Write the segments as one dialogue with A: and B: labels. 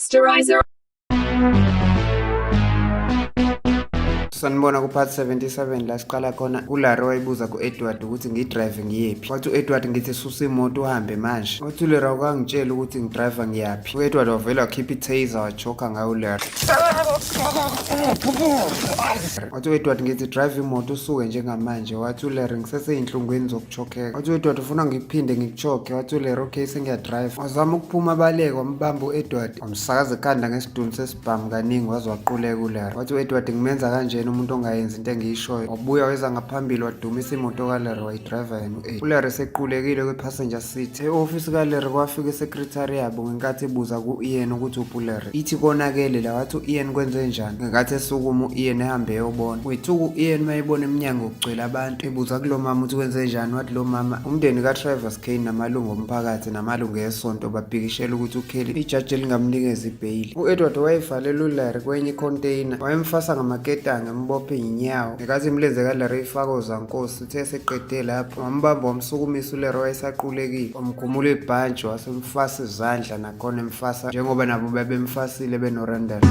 A: Posterizer.
B: Sanibona ku-part 77 la siqala khona uLarry wayibuza ku-Edward ukuthi ngiyidrayive ngiyephi. Wathi u-Edward ngithi susa imoto uhambe manje. Wathi uLarry awukangitsheli ukuthi ngidrayiva ngiyaphi. U-Edward wavele wakhipha i-taser wachoka ngayo uLarry. Wathi u-Edward ngithi drive imoto usuke njengamanje. Wathi uLarry ngiseseyinhlungwini zokuchokheka. Wathi u-Edward ufuna ngikuphinde ngikuchoke. Wathi uLarry okay sengiyadrayiva. Wazama ukuphuma abaleke wambamba u-Edward wamsakaza ekhanda ngesidunu sesibhamu kaningi waze waquleka uLarry. Wathi u-Edward ngimenza kanjena umuntu ongayenzi into engiyishoyo. Wabuya weza ngaphambili wadumisa imoto kaLarry wayidrayiva yena u-Ed. ULarry sequlekile kwi-passenger seat. E-ofisi kaLarry kwafika i-secretary yabo ngenkathi ebuza ku-Ian ukuthi uphi uLarry. Ithi konakele la wathi u-Ian kwenze njani. Ngenkathi esukuma u-Ian ehambe eyobona. Wethuka u-Ian mayebona emnyango kugcwele abantu. Ebuza kulo mama ukuthi kwenze njani wathi lo mama umndeni kaTravers Kane namalungu omphakathi namalungu esonto babhikishela ukuthi uKelly ijaji elingamnikeza ibheyili. U-Edward wayevalele uLarry kwenye ikhonteyina wayemfasa ngamaketanga embophe ngenyawo. Ngenkathi imilenze kaLarry ifaka ozankosi uthe eseqede lapho wambamba wamsukumisa uLarry wayesaqulekile wamkhumula ibhantshi wasemfasa izandla nakhona emfasa njengoba nabo babemfasile benoRandall.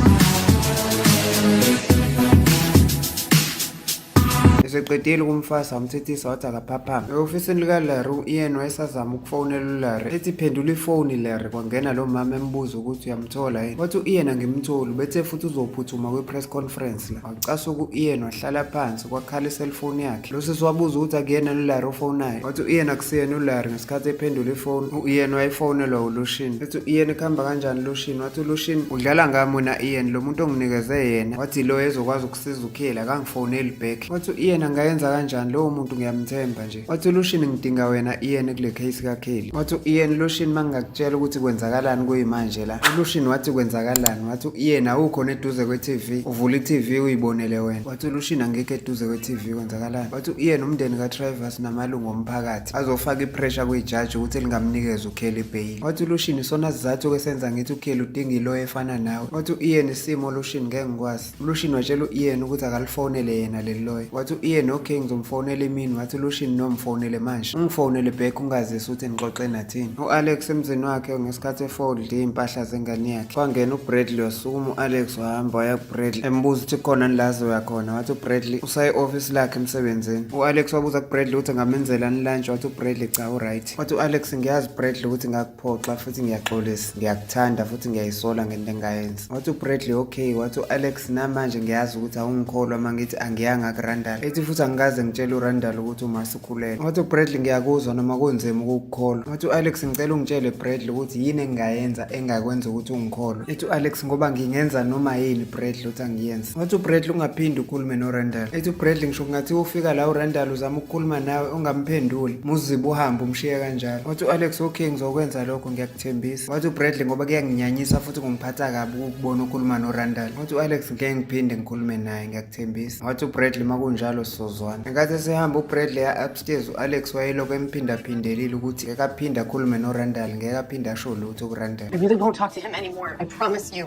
B: Eseqedile ukumfasa wamthethisa wathi akaphaphame. Ehofisini likaLarry u-Ian wayesazama ukufonela uLarry ethi phendula ifoni Larry kwangena lo mama embuza ukuthi uyamthola yini. Wathi u-Ian angimtholi bethe futhi uzophuthuma kwi-press conference la. Wacasuka u-Ian wahlala phansi kwakhala iselfoni yakhe. Lo sisi wabuza ukuthi akuyena uLarry ofonayo. Wathi u-Ian akusiyena uLarry ngesikhathi ephendula ifoni. U-Ian wayefonelwa uLucian. Ethi u-Ian kuhamba kanjani Lucian? Wathi uLucian udlala ngami wena Ian lo muntu onginikeze yena. Wathi lo ezokwazi ukusiza uKelly akangifoneli back. Wathi u-Ian angayenza kanjani lowo muntu ngiyamthemba nje. Wathi uLucian ngidinga wena Ian kule case kaKelly. Wathi u-Ian Lucian mangingakutshela ukuthi kwenzakalani kuyimanje la. ULucian wathi kwenzakalani? Wathi u-Ian awukho neduze kwe-TV. Uvula i-TV uyibonele wena. Wathi uLucian angikho eduze kwe-TV kwenzakalani? Wathi u-Ian umndeni kaTravers namalungu omphakathi azofaka i-pressure kwijaji ukuthi lingamnikeza uKelly ibheyili. Wathi uLucian isona sizathu esenza ngithi uKelly udinga iloya efana nawe. Wathi u-Ian isimo Lucian ngeke ngikwazi. ULucian watshela u-Ian ukuthi akalifonele yena leli loya. Wathi u-Ian okay ngizomfonela emini. Wathi uLucian no mfonele manje. Ungifonele back ungazisi ukuthi nixoxe nathini. U-Alex emzini wakhe ngesikhathi efold iy'mpahla zengane yakhe. Kwangena uBradley wasukuma u-Alex wahamba waya kuBradley embuza ukuthi khona la azoya khona. Wathi uBradley usaye e-office lakhe emsebenzini. U-Alex wabuza kuBradley ukuthi angamenzelani lunch. Wathi uBradley cha u-right. Wathi u-Alex ngiyazi Bradley ukuthi ngakuphoxa futhi ngiyaxolisa. Ngiyakuthanda futhi ngiyayisola ngento engayenza. Wathi uBradley okay. Wathi u-Alex namanje ngiyazi ukuthi awungikholwa uma ngithi angiyanga kuRandall. Ethi futhi angikaze ngitshele uRandall ukuthi umase ukhulelwe. Wathi uBradley ngiyakuzwa noma kunzima ukukukholwa. Wathi u-Alex ngicela ungitshele Bradley ukuthi yini engingayenza engakwenza ukuthi ungikholwe. Ethi u-Alex ngoba ngingenza noma yini Bradley uthi angiyenze. Wathi uBradley ungaphindi ukhulume noRandall. Ethi uBradley ngisho kungathiwa ufika la uRandall uzama ukukhuluma nawe ungamphenduli. Muzibe uhambe umshiye kanjalo. Wathi u-Alex okay ngizokwenza lokho ngiyakuthembisa. Wathi uBradley ngoba kuyanginyanyisa futhi kungiphatha kabi ukukubona ukhuluma noRandall. Wathi u-Alex ngeke ngiphinde ngikhulume naye ngiyakuthembisa. Wathi uBradley makunjalo sizozwana. Ngenkathi esehamba uBradley upstairs u-Alex wayelokhu emphindaphindelile ukuthi ngeke aphinde akhulume noRandall ngeke aphinde asho lutho kuRandall.
C: I really won't talk to him anymore. I promise you.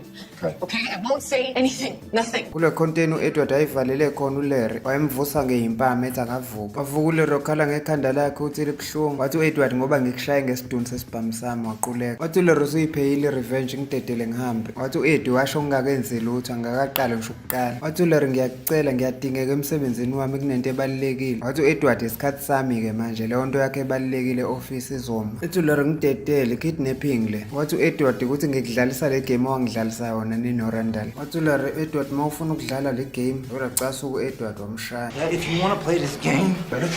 C: Okay? I won't say anything. Nothing.
B: Kule khonteni u-Edward ayivalele khona uLarry wayemvusa ngeyimpama ethi akavuka. Wavuka uLarry wakhala ngekhanda lakhe uthi libuhlungu. Wathi u-Edward ngoba ngikushaye ngesidunu sesibhamu sami waquleka. Wathi uLarry usuyipheyile i-revenge ngidedele ngihambe. Wathi u-Eddie washo ngingakenzi lutho angakaqali ngisho ukuqala. Wathi uLarry ngiyakucela ngiyadingeka emsebenzini wami kunento ebalulekile. Wathi u-Edward isikhathi sami-ke manje leyo nto yakho ebalulekile e-ofisi izoma. Ethi uLarry ngidedele kidnapping le. Wathi u-Edward ukuthi ngikudlalisa le game owangidlalisa yona ninoRandall. Wathi uLarry Edward uma ufuna ukudlala le game uyacasuka u-Edward wamshaya.
D: Yeah, if you want to play this game, better.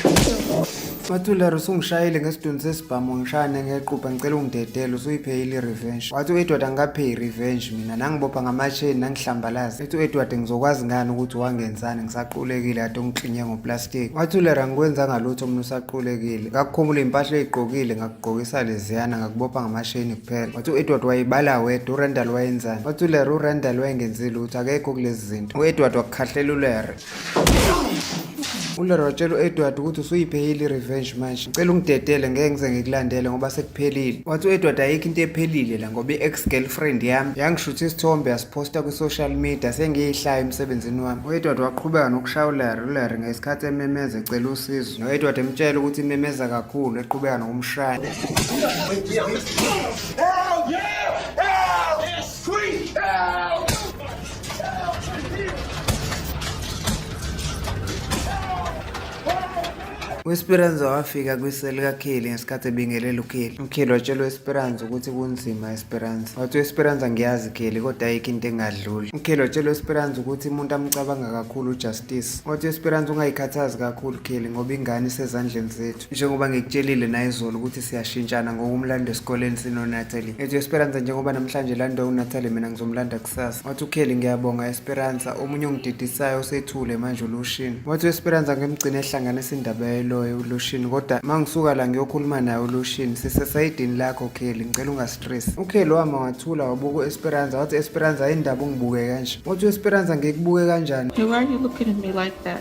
B: Wathi uLarry usungishayile ngesidunu sesibhamu ngishaya nengequpha ngicela ungidedele usuyipheyile i-revenge. Wathi u-Edward angikapheyi i-revenge mina nangibopha ngamasheni nangihlambalaza. Ethi u-Edward ngizokwazi ngani ukuthi wangenzani ngisaqulekile kade ungiklinye ngoplastic. Wathi uLarry angikwenzanga lutho mina usaqulekile. Ngakukhumula iy'mpahla ey'gqokile ngakugqokisa leziyana ngakubopha ngamasheni kuphela. Wathi u-Edward wayibala wedwa uRandall wayenzani. Wathi uLarry uRandall wayengenzi lutho akekho kulezi zinto. U-Edward wakukhahlela uLarry. ULarry watshela u-Edward ukuthi usuyipheyile i-revenge manje. Ngicela ungidedele ngeke ngize ngikulandele ngoba sekuphelile. Wathi u-Edward ayikho into ephelile la ngoba i-ex girlfriend yami yangishutha isithombe yasiphosta kwi-social media sengiyihlaya emsebenzini wami. U-Edward waqhubeka nokushaya uLarry, uLarry ngesikhathi ememeza ecela usizo. No-Edward emtshela ukuthi imemeza kakhulu eqhubeka nokumshaya.
D: Hell yeah! Hell! Sweet!
B: U-Esperanza wafika kwiseli kaKelly ngesikhathi ebingelela uKelly. UKelly watshela u-Esperanza ukuthi kunzima Esperanza. Wathi u-Esperanza ngiyazi Kelly kodwa ayikho into engadluli. UKelly watshela u-Esperanza ukuthi umuntu amcabanga kakhulu uJustice. Wathi u-Esperanza ungayikhathazi kakhulu Kelly ngoba ingane isezandleni zethu. Njengoba ngikutshelile nayizolo ukuthi siyashintshana ngokumlanda esikoleni sinoNatalie. Ethi u-Esperanza njengoba namhlanje landwa uNatalie mina ngizomlanda kusasa. Wathi uKelly ngiyabonga Esperanza omunye ongididisayo usethule manje uLushini. Wathi u-Esperanza ngimgcine ehlanganisa indaba yeloyo uLushini kodwa mangisuka la ngiyokhuluma naye uLushini sisesayidini lakho Kelly ngicela ungastress. UKelly wama wathula wabuka u-Esperanza wathi Esperanza indaba ungibuke kanje. Wathi u-Esperanza ngikubuke kanjani?
A: Hey, why are you looking at me like that?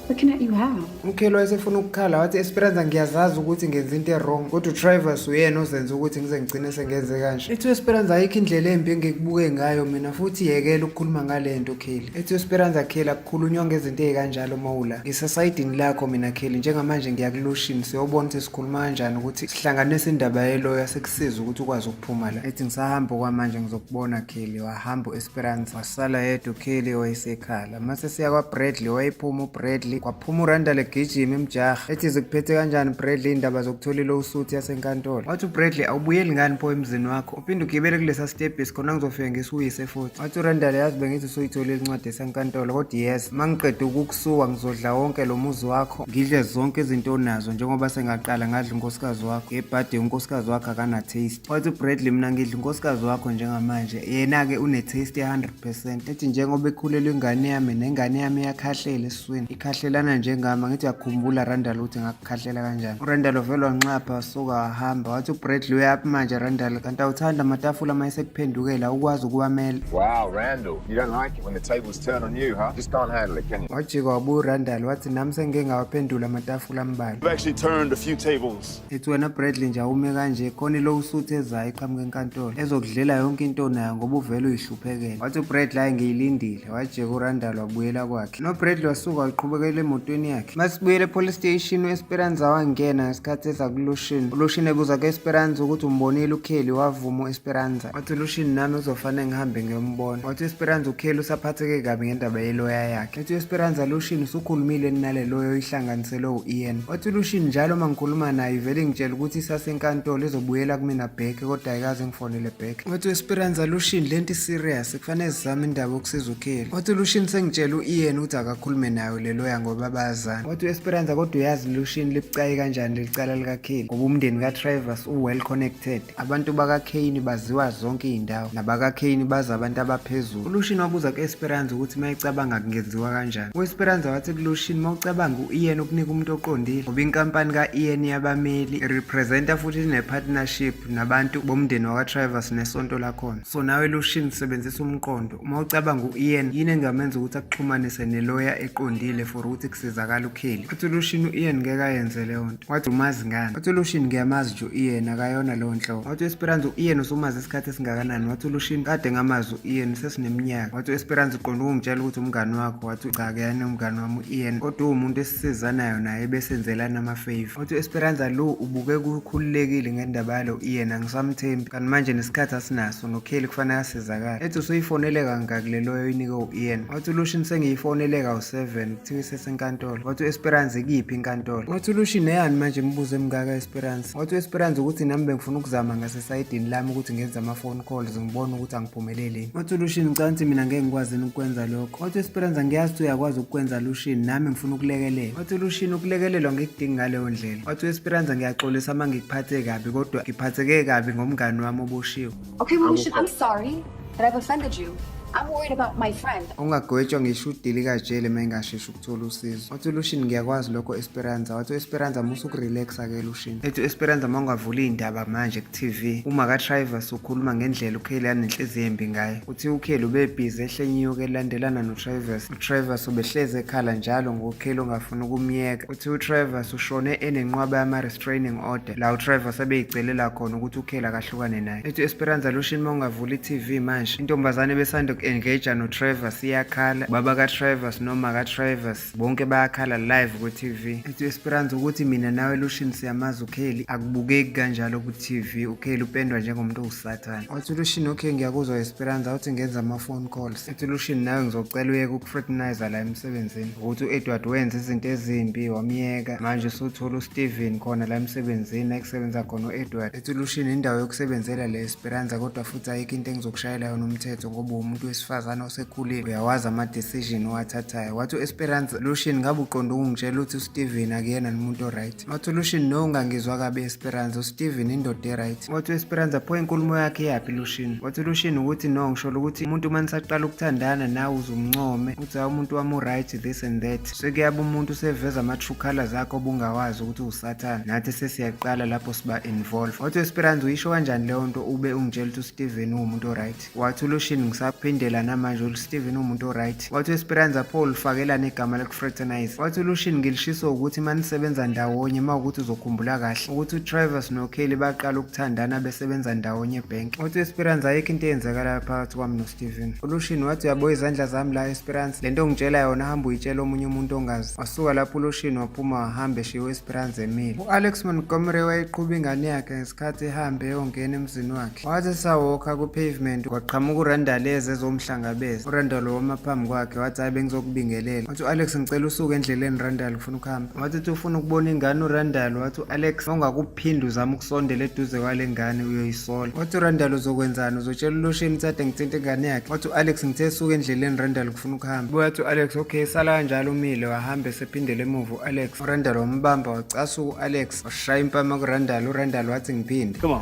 E: Looking at you how?
B: UKelly wayesefuna ukukhala wathi Esperanza ngiyazazi ukuthi ngenza into e-wrong kodwa uTrivers uyena ozenza ukuthi ngize ngigcine sengenze kanje. Ethi u-Esperanza ayikho indlela embi engikubuke ngayo mina futhi yekela ukukhuluma ngale nto Kelly. Ethi u-Esperanza Kelly akukhulunywa ngezinto ey'kanjalo mawula. Ngisesayidini lakho mina Kelly njengamanje ngiyakuLushini siyobona ukuthi sikhuluma kanjani ukuthi sihlanganise indaba yeloya sikusize ukuthi ukwazi ukuphuma la. Ethi ngisahamba okwamanje ngizokubona Kelly. Wahamba u-Esperanza wasala yedwa uKelly owayesekhala. Mase siya kwaBradley wayephuma uBradley kwaphuma uRandall egijima emjaha. Ethi zikuphethe kanjani Bradley indaba zokuthola ilawsuit yasenkantolo. Wathi uBradley awubuyeli ngani pho emzini wakho uphinde ugibele kulesa stebhisi khona ngizofika ngisiwise futhi. Wathi uRandall yazi bengithi usuyitholile incwadi yasenkantolo kodwa yes mangiqeda ukukusuka ngizodla wonke lo muzi wakho ngidle zonke izinto onazo njengoba sengaqala ngadla unkosikazi wakho ngebhadi unkosikazi wakho akana taste. Wathi uBradley mina ngidla unkosikazi wakho njengamanje yena-ke une-taste ye-100%. Ethi njengoba ekhulelwe ingane yami nengane yami iyakhahlela esiswini ikhahlelana njengami angithi uyakhumbula Randall ukuthi ngakukhahlela kanjani. URandall uvele wanxapha wasuka wahamba wathi uBradley uyaphi manje Randall kanti awuthanda amatafula uma esekuphendukela ukwazi ukuwamela.
F: Wow, Randall, you don't like it when the tables turn on you, huh? Just can't handle it, can you?
B: Wajika wabuya uRandall wathi nami sengike ngawaphendula amatafula ambalwa.
G: I've actually turned a few tables.
B: Ethi wena Bradley nje awume kanje khona ilawsuit ezayo iqhamuka enkantolo ezokudlela yonke into onayo ngoba uvele uyihluphekele. Wathi uBradley hayi ngiyilindile wajika uRandall wabuyela kwakhe. NoBradley wasuka waqhubekela emotweni yakhe. Masibuyele epolice station u-Esperanza wangena ngesikhathi eza kuLushini. ULushini ebuza ku-Esperanza ukuthi umbonile uKelly wavuma u-Esperanza. Wathi uLushini nami uzofanele ngihambe ngiyombona. Wathi u-Esperanza uKelly usaphatheke kabi ngendaba yeloya yakhe. Ethi u-Esperanza Lushini usukhulumile nale loyo oyihlanganiselwe u-Ian. Wathi uLushini njalo uma ngikhuluma naye ivele ingitshela ukuthi isasenkantolo izobuyela kumina back kodwa ayikaze ngifonele back. Wathi u-Esperanza Lushini lento i-serious kufanele sizame indaba yokusiza uKelly. Wathi uLushini sengitshela u-Ian ukuthi akakhulume nayo le loya ngoba bayazana. Wathi u-Esperanza kodwa uyazi Lushini libucayi kanjani leli cala likaKelly ngoba umndeni kaTrivers u-well connected. Abantu bakaKane baziwa zonke iy'ndawo nabakaKane bazi abantu abaphezulu. ULushini wabuza ku-Esperanza ukuthi uma ecabanga kungenziwa kanjani. U-Esperanza wathi kuLushini uma ucabanga u-Ian ukunika umuntu oqondile ngoba inkampani ka-Ian yabameli irepresenta futhi ine-partnership nabantu bomndeni wakwaTrivers nesonto lakhona. So nawe Lushini sebenzisa umqondo uma ucabanga u-Ian yini engamenza ukuthi akuxhumanise neloya eqondile for ukuthi kusizakale uKelly. Wathi uLushini u-Ian ngeke ayenze leyo nto. Wathi umazi ngani? Wathi uLushini ngiyamazi nje u-Ian akayona leyo nhlobo. Wathi u-Esperanza u-Ian usumazi isikhathi esingakanani? Wathi uLushini kade ngamazi u-Ian sesineminyaka. Wathi u-Esperanza uqonda ukungitshela ukuthi umngani wakho. Wathi cha akuyena umngani wami u-Ian kodwa uwumuntu esisizanayo naye besenzelana ama-favor. Wathi u-Esperanza lo ubukeka ukhululekile ngendaba yalo Ian angisamthembi kanti manje nesikhathi asinaso noKelly kufanele asizakale. Ethi usuyifonele kangaki le loyo oyinike u-Ian? Wathi uLushini sengiyifonele kawu-7 kuthiwa isesenkantolo. Wathi u-Esperanza ikiphi inkantolo? Wathi uLushini eyani manje imibuzo emingaka Esperanza? Wathi u-Esperanza ukuthi nami bengifuna ukuzama ngasesayidini lami ukuthi ngenze ama-phone calls ngibone ukuthi angiphumeleli yini. Wathi uLushini ngicabanga ukuthi mina ngeke ngikwazi yini ukwenza lokho. Wathi u-Esperanza ngiyazi ukuthi uyakwazi ukukwenza Lushini nami ngifuna ukulekelela. Wathi uLushini ukulekelelwa ngikudingi ngaleyo ndlela. Wathi u-Esperanza ngiyaxolisa uma ngikuphathe kabi kodwa ngiphatheke kabi ngomngani wami oboshiwe.
E: Okay, well, Lucian, I'm sorry that I've offended you. I'm worried about my friend.
B: Ungagwetshwa ngisho udili kajele uma engasheshi ukuthola usizo. Wathi uLushini ngiyakwazi lokho Esperanza. Wathi u-Esperanza musa ukurelaxa ke Lushini. Ethi u-Esperanza uma ungavula iy'ndaba manje ku-TV uma kaTrivers ukhuluma ngendlela uKelly anenhliziyo embi ngayo. Uthi uKelly ubebhizi ehlenyuka elandelana noTrivers. UTrivers ubehlezi ekhala njalo ngoKelly ongafuni ukumyeka. Uthi uTrivers ushone enenqwaba yama-restraining order la uTrivers ebeyicelela khona ukuthi uKelly akahlukane naye. Ethi u-Esperanza Lushini uma ungavula i-TV manje intombazane ebesanda yoku-engage noTrevor iyakhala, baba kaTrevor noma kaTrevor bonke bayakhala live ku-TV. Ethi Esperanza ukuthi mina nawe Lucian siyamazi uKelly, akubukeki kanjalo ku-TV, uKelly upendwa njengomuntu owusathane. Wathi uLucian okay, ngiyakuzwa Esperanza, uthi ngenza ama-phone calls. Ethi uLucian nawe ngizocela uyeke ukufraternize la emsebenzini, ukuthi u-Edward wenza izinto ezimbi wamyeka, manje usuthola uSteven khona la emsebenzini ekusebenza khona u-Edward. Ethi uLucian indawo yokusebenzela le Esperanza, kodwa futhi ayikho into engizokushayela yona umthetho ngoba umuntu wesifazane osekhulile, uyawazi ama-decision owathathayo. Wathi u-Esperanza, Lucian ngabe uqonde ukungitshela ukuthi uSteven akuyena umuntu o-right? Wathi uLucian no, ungangizwa kabi Esperanza, uSteven indoda e-right. Wathi u-Esperanza pho inkulumo yakhe iyaphi Lucian? Wathi uLucian ukuthi no, ngisho ukuthi umuntu uma nisaqala ukuthandana nawe uzumncome uthi hayi umuntu wami u-right this and that, sekuyaba umuntu useveza ama-true colors akho obungawazi ukuthi uwusathane, nathi sesiyaqala lapho siba involve. Wathi u-Esperanza uyisho kanjani leyo nto ube ungitshela ukuthi uSteven uwumuntu o-right? Wathi uLucian ngisaphindela namanje uSteven uwumuntu o-right. Wathi u-Esperanza pho ulifakelani igama lokufraternize? Wathi uLucian ngilishiso ukuthi uma nisebenza ndawonye, uma ukuthi uzokhumbula kahle ukuthi uTravers noKelly baqala ukuthandana besebenza ndawonye ebhenki. Wathi u-Esperanza ayikho into eyenzakalayo phakathi kwami noSteven. ULucian wathi uyabo izandla zami la Esperanza, lento ongitshela yona hamba uyitshela omunye umuntu ongazi. Wasuka lapho uLucian waphuma wahamba eshiya u-Esperanza emile. U-Alex Montgomery wayeqhuba ingane yakhe ngesikhathi ehambe eyongena emzini wakhe. Wathi esawokha ku-pavement kwaqhamuka uRandall eze ezomhlangabeza. uRandall woma phambi kwakhe wathi hayi bengizokubingelela. Wathi u-Alex ngicela usuke endleleni Randall ngifuna ukuhamba. Wathi uthi ufuna ukubona ingane uRandall, wathi u-Alex ungakuphinde uzame ukusondela eduze kwale ngane uyoyisola. Wathi uRandall uzokwenzani, uzotshela uLucian ukuthi ade ngithinte ingane yakhe? Wathi u-Alex ngithe suka endleleni Randall ngifuna ukuhamba. Wathi u-Alex okay, sala kanjalo umile. Wahamba esephindele emuva u-Alex. uRandall wambamba wacasuka u-Alex washaya impama kuRandall. uRandall wathi ngiphinde.
G: Come on.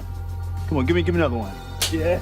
G: Come on, give me another one. Yeah.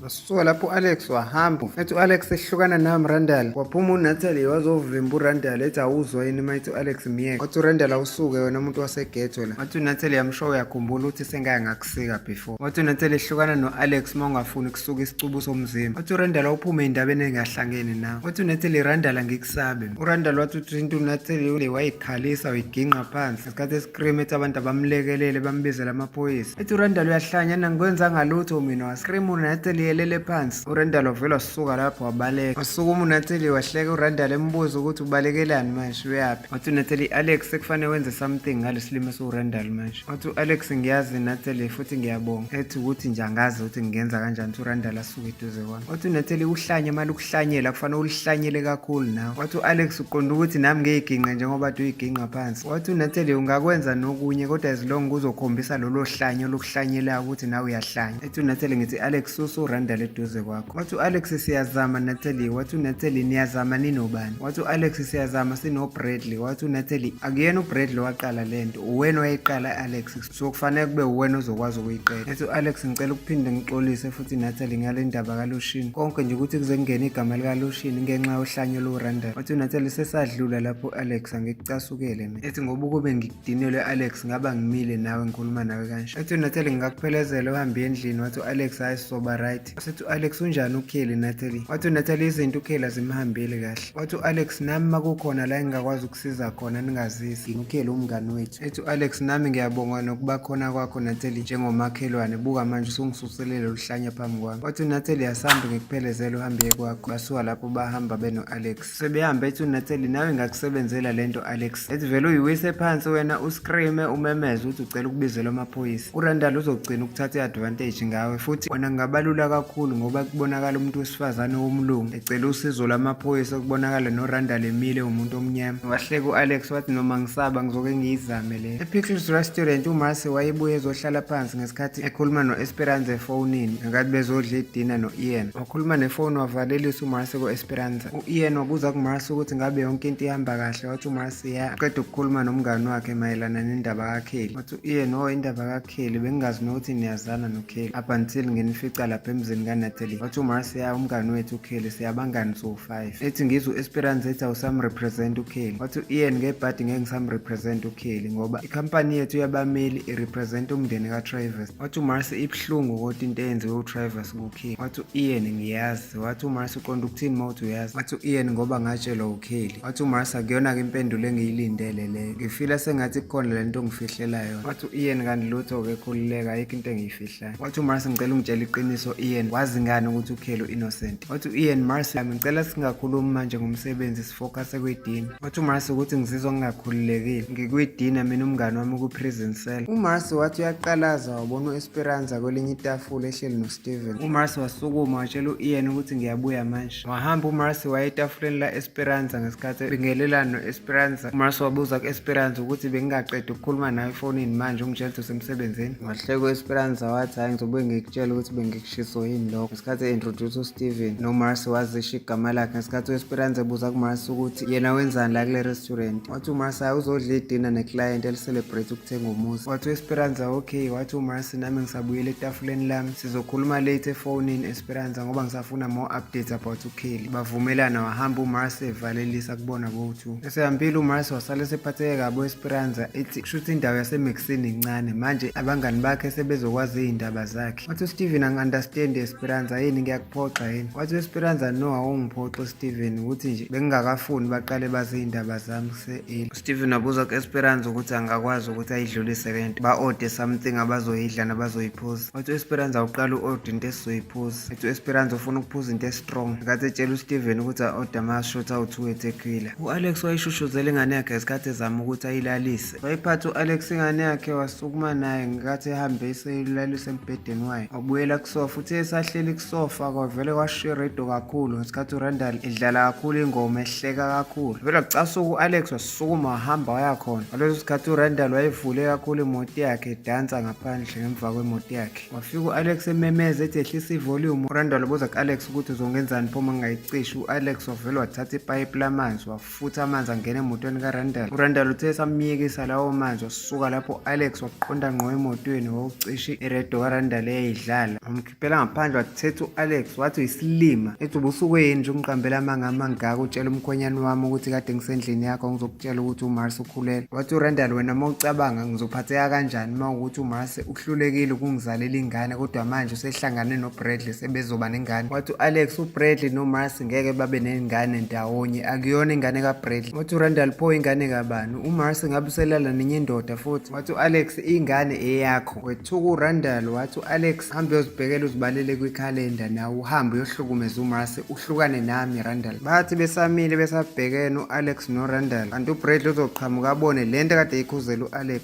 B: Basuka lapho u-Alex wahamba. Ethi u-Alex ehlukana nami Randall. Waphuma uNatalie wazovimba uRandall ethi awuzwa yini uma ethi u-Alex myeke. Wathi uRandall awusuke wena umuntu waseghetto la. Wathi uNatalie I'm sure uyakhumbula ukuthi sengake ngakusika before. Wathi uNatalie ehlukana no-Alex uma ungafuni kusuka isicubu somzimba. Wathi uRandall awuphume endabeni engahlangene nawe. Wathi uNatalie Randall angikusabe. uRandall wathi uthinta uNatalie wayikhalisa wayiginqa phansi. Ngesikhathi escream ethi abantu abamlekelele bambizele amaphoyisa. Ethi uRandall uyahlanya nangikwenzanga lutho mina. Wascream uNatalie elele phansi. uRandall wavela wasuka lapho wabaleka. Wasukuma uNatalie wahleka uRandall embuza ukuthi ubalekelani manje uyaphi. Wathi uNatalie Alex sekufanele wenze something ngalesilimo esiwuRandall manje. Wathi u-Alex ngiyazi Natalie futhi ngiyabonga. Ethi ukuthi nje angazi ukuthi ngingenza kanjani ukuthi uRandall asuke eduze kwami. Wathi uNatalie uhlanye mali ukuhlanyela kufanele ulihlanyele kakhulu nawe. Wathi u-Alex uqonda ukuthi nami ngiyiginqe njengoba ade uyiginqa phansi. Wathi uNatalie ungakwenza nokunye kodwa as long kuzokhombisa lolo hlanyo olukuhlanyelayo ukuthi nawe uyahlanya. Ethi uNatalie ngithi Alex susa uRandall eduze kwakho. Wathi u-Alex siyazama Natalie. Wathi uNatalie niyazama ninobani? Wathi u-Alex siyazama sino-Bradley. Wathi uNatalie akuyena uBradley waqala lento, uwena owayiqala Alex, so kufanele kube uwena ozokwazi ukuyiqeda. Ethi u-Alex ngicela ukuphinde ngixolise futhi Natalie ngale ndaba kaLucian. Konke nje ukuthi kuze kungene igama likaLucian ngenxa yohlanyo loRandall. Wathi uNatalie sesadlula lapho Alex angikucasukele mina. Ethi ngoba ukube ngikudinelwe Alex ngaba ngimile nawe ngikhuluma nawe kanje. Ethi uNatalie ngingakuphelezela uhambe endlini. Wathi u-Alex hayi sizoba right. Wasethi u-Alex unjani uKelly Natalie? Wathi uNatalie izinto uKelly azimhambeli kahle. Wathi u-Alex nami makukhona la engingakwazi ukusiza khona ningazisi. uKelly umngani wethu. Ethi u-Alex nami ngiyabonga nokuba khona kwakho Natalie njengomakhelwane, buka manje usungisuselele oluhlanya phambi kwami. Wathi uNatalie asambe ngikuphelezele uhambe kwakho. Basuka lapho bahamba beno-Alex. Sebehamba ethi uNatalie nawe ingakusebenzela lento Alex. Ethi vele uyiwise phansi wena uscreame umemeze ukuthi ucela ukubizelwa amaphoyisa. uRandall uzogcina ukuthatha i-advantage ngawe futhi wena kungabalula kakhulu ngoba kubonakala umuntu wesifazane womlungu ecela usizo lwamaphoyisa, kubonakala noRandall emile umuntu omnyama. Wahleka u-Alex wathi noma ngisaba ngizoke ngiyizame leyo. E-Pickles Restaurant uMarcy wayebuye ezohlala phansi ngesikhathi ekhuluma no-Esperanza efonini ngenkathi bezodla idina no-Ian. Wakhuluma nefoni wavalelisa uMarcy ku-Esperanza. U-Ian wabuza kuMarcy ukuthi ngabe yonke into ihamba kahle. Wathi uMarcy ya, qeda ukukhuluma nomngani wakhe mayelana nendaba kaKelly. Wathi u-Ian oh indaba kaKelly bengingazi nokuthi niyazana noKelly up until nginifica lapha emzini. emzini kaNatalie. Wathi uMarcy ya umngani wethu uKelly, siyabangani so-5. Ethi ngizwe u-Esperanza ethi awusamrepresent uKelly. Wathi u-Ian ngebhadi ngeke ngisamrepresent uKelly ngoba ikhampani yethu yabameli irepresent umndeni kaTravis. Wathi uMarcy ibuhlungu kodwa into eyenziwe uTravis kuKelly. Wathi u-Ian ngiyazi. Wathi uMarcy uqonda ukuthini uma uthi uyazi? Wathi u-Ian ngoba ngatshelwa uKelly. Wathi uMarcy akuyona-ke impendulo engiyilindele leyo. Ngifila sengathi kukhona le nto ongifihlela yona. Wathi u-Ian kanti lutho-ke khululeka, ayikho into engiyifihlayo. Wathi uMarcy ngicela ungitshele iqiniso Ian, wazi ngani ukuthi uKelly u-innocent? Wathi u-Ian Marcy ngicela singakhulumi manje ngomsebenzi, sifocuse kwidina. Wathi uMarcy ukuthi ngizizwa ngingakhululekile, ngikwidina mina umngani wami ku-prison cell. UMarcy wathi uyaqalaza wabona u-Esperanza kwelinye itafula ehleli noSteven. UMarcy wasukuma watshela u-Ian ukuthi ngiyabuya manje. Wahamba uMarcy waya etafuleni la-Esperanza ngesikhathi ebingelelana no-Esperanza. UMarcy wabuza ku-Esperanza ukuthi bengingaqedi ukukhuluma nawe efonini manje ungitshela ukuthi usemsebenzini. Wahleka u-Esperanza wathi hhayi ngizobuye ngikutshele ukuthi bengikushiso yini lokho. Ngesikhathi e-introduce uSteven noMarcy wazisho igama lakhe ngesikhathi u-Esperanza ebuza kuMarcy ukuthi yena wenzani la kule restaurant. Wathi uMarcy hhayi uzodla idina neclient elicelebrate ukuthenga umuzi. Wathi u-Esperanza okay. Wathi uMarcy nami ngisabuyela etafuleni lami, sizokhuluma late efonini Esperanza ngoba ngisafuna more updates about uKelly. Bavumelana wahamba uMarcy evalelisa kubona bowu-2. Esehambile uMarcy wasale esephatheke kabi u-Esperanza ethi kusho ukuthi indawo yaseMexini incane manje abangani bakhe sebezokwazi iy'ndaba zakhe. Wathi uSteven angi-understand Esperanza yini ngiyakuphoxa yini? Wathi u-Esperanza no awungiphoxi Steven ukuthi nje bengingakafuni baqale bazi iy'ndaba zami kuse-early. USteven wabuza ku-Esperanza ukuthi angakwazi ukuthi ayidlulise le nto, ba-ode something abazoyidla nabazoyiphuza. Wathi u-Esperanza uqala u-ode into esizoyiphuza. Ethi u-Esperanza ufuna ukuphuza into e-strong. Ngenkathi etshela uSteven ukuthi a-ode ama-shot awu-2 etequila. U-Alex wayishushuzela ingane yakhe ngesikhathi ezama ukuthi ayilalise. Wayiphatha u-Alex ingane yakhe wasukuma naye ngenkathi ehambe eseyilalisa embhedeni wayo. Wabuyela kusofa, uthe esahleli kusofa kwavele kwashiya iredio kakhulu ngesikhathi uRandall edlala kakhulu ingoma ehleka kakhulu. Vele wacasuka u-Alex wasukuma wahamba waya khona. Ngaleso sikhathi uRandall wayevule kakhulu imoto yakhe edansa ngaphandle ngemva kwemoto yakhe. Wafika u-Alex ememeza ethi ehlisa ivolume. URandall wabuza ku-Alex ukuthi uzongenzani pho uma ngingayicishi. U-Alex wavele wathatha ipayipi lamanzi wafutha amanzi angena emotweni kaRandall. URandall uthe esamyekisa lawo manzi wasuka lapho u-Alex waqonda ngqo emotweni wawucisha iredio kaRandall eyayidlala. Wamkhiphela ngaphandle wathetha u-Alex wathi uyisilima. Ethi ubusuke yini nje ungiqambela amanga amangaka utshela umkhwenyane wami ukuthi kade ngisendlini yakho ngizokutshela ukuthi uMars ukhulelwe. Wathi uRandall wena uma ucabanga ngizophatheka kanjani uma ukuthi uMars uhlulekile ukungizalela ingane kodwa manje usehlangane noBradley sebezoba nengane. Wathi u-Alex uBradley noMars ngeke babe nengane ndawonye, akuyona ingane kaBradley. Wathi uRandall pho ingane kabani? UMars ngabe uselala nenye indoda futhi. Wathi u-Alex ingane eyakho. Wethuka uRandall wathi u-Alex hambe uyozibhekela uzibalele kwikhalenda nawe uhambe uyohlukumeza uMars uhlukane nami Randall. Bathi besamile besabhekene u-Alex noRandall kanti uBradley uzoqhamuka abone lento ekade eyikhuzela u-Alex.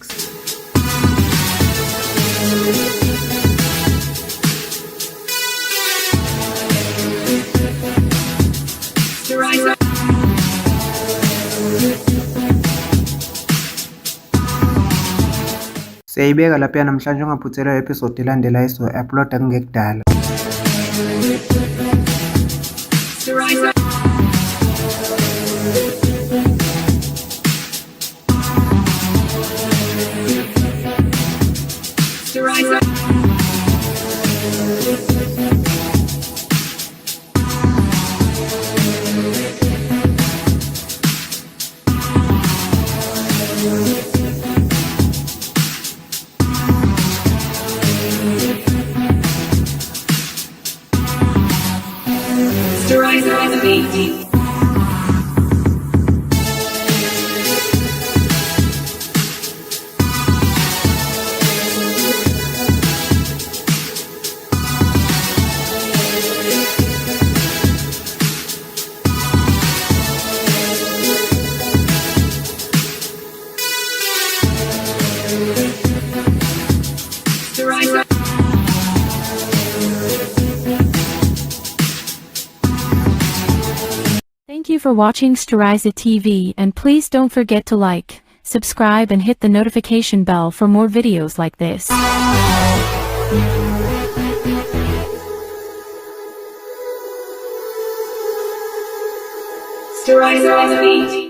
B: Siyayibeka lapha namhlanje ungaphuthelwa episode elandelayo esizoyi-uploada kungekudala.
H: Thank you for watching Storiza TV and please don't forget to like, subscribe and hit the notification bell for more videos like this.
A: Storiza TV.